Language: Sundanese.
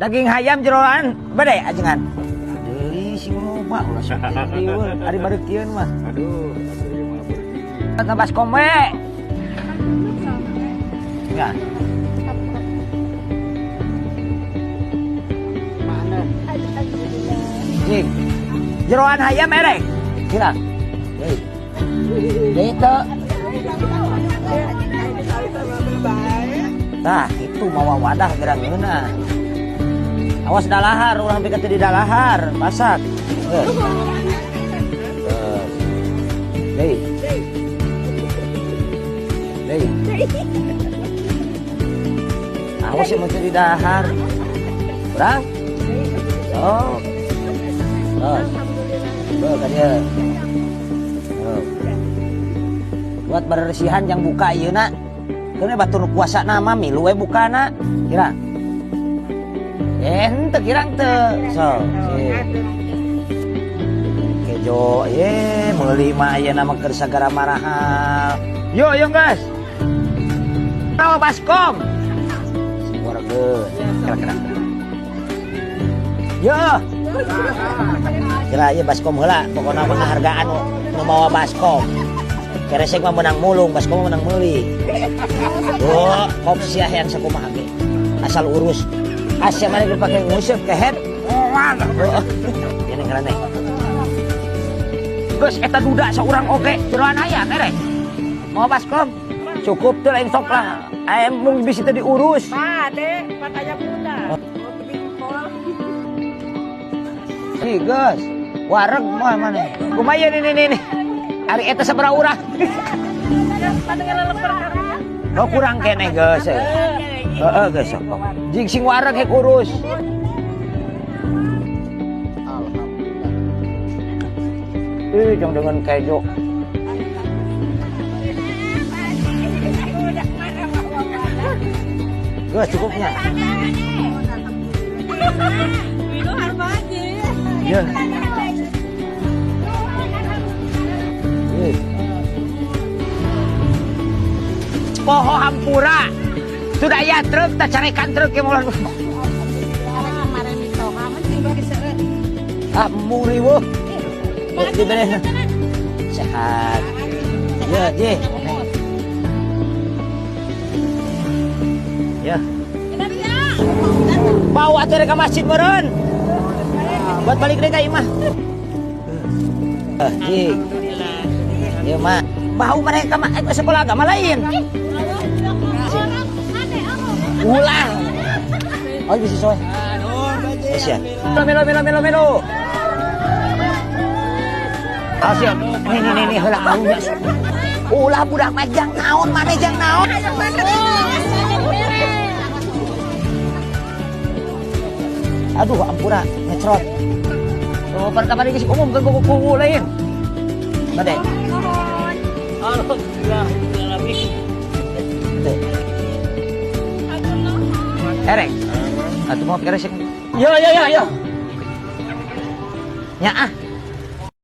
Daging hayam jeroan bade ajengan. Deui sing loba ulah sok lieur ari bareukieun mah. Aduh, aduh ieu mah bergigi. Kata baskom we. Ya. Mana? Jing. Jeroan hayam erek. Kira. Deui. Deui teu. Tah, itu mawa wadah gerang ngeunah. Awas dalahar, ulah sampai ke dalahar, masak. Geus. Geus. Deui. Deui. Awas yang teu didahar. Kurang? Oh. Geus. Beuh ka dieu. Tuh. Buat bersihan yang buka ieu na. Keun batur puasa nama milu we bukana. Kira. Henteu kirang teu. So, sip. Kejo, ye meuli mah ayeuna mah keur sagara marahal. Yo, yo guys. Tawa baskom. Sing wargeun. Kira-kira. Yo. Kira ieu baskom heula, pokona mah hargaan nu mawa baskom. Keresek mah menang mulung, baskom mah menang meuli. Oh, kop sia yang sakumaha ge. Asal urus. Asya mana dipake nguseup kehet. Oh, ini ngaranna. Geus eta duda saurang oge jeroan hayam erek. Mau baskom? Cukup tuh lain sok lah. Ayam mung bisa teu diurus. Pade, pataya muda. Ih, geus. Wareg mah mana? Kumaha ini ini. Ari eta sabaraha urang? Oh kurang keneh geus. Heeh geus sok. Jing sing wareg hek urus. Alhamdulillah. Ih, jangan dengan kejo. Geus cukupnya. Ya. Ih. Poho hampura. Sudah ya truk tak carekan truk ya molah. Ah, mung riweuh. Dibere. Sehat. Ya, je. Ya. Bawa teh ke masjid meureun. Buat balik deui ka imah. Eh, ji. Ieu mah bau mereka mah sekolah agama lain. Ulah. Oh, bisa soe. Asia. Melo melo melo melo. Asia. Nih nih nih heula kaunya. Ulah budak mah jang naon maneh jang naon. Aduh, ampura ngecrot. Oh, pertama geus umum kan kuku lain. Bade. Alhamdulillah. Erek. Atuh mau keresek. Yo yo yo yo. Nya ah.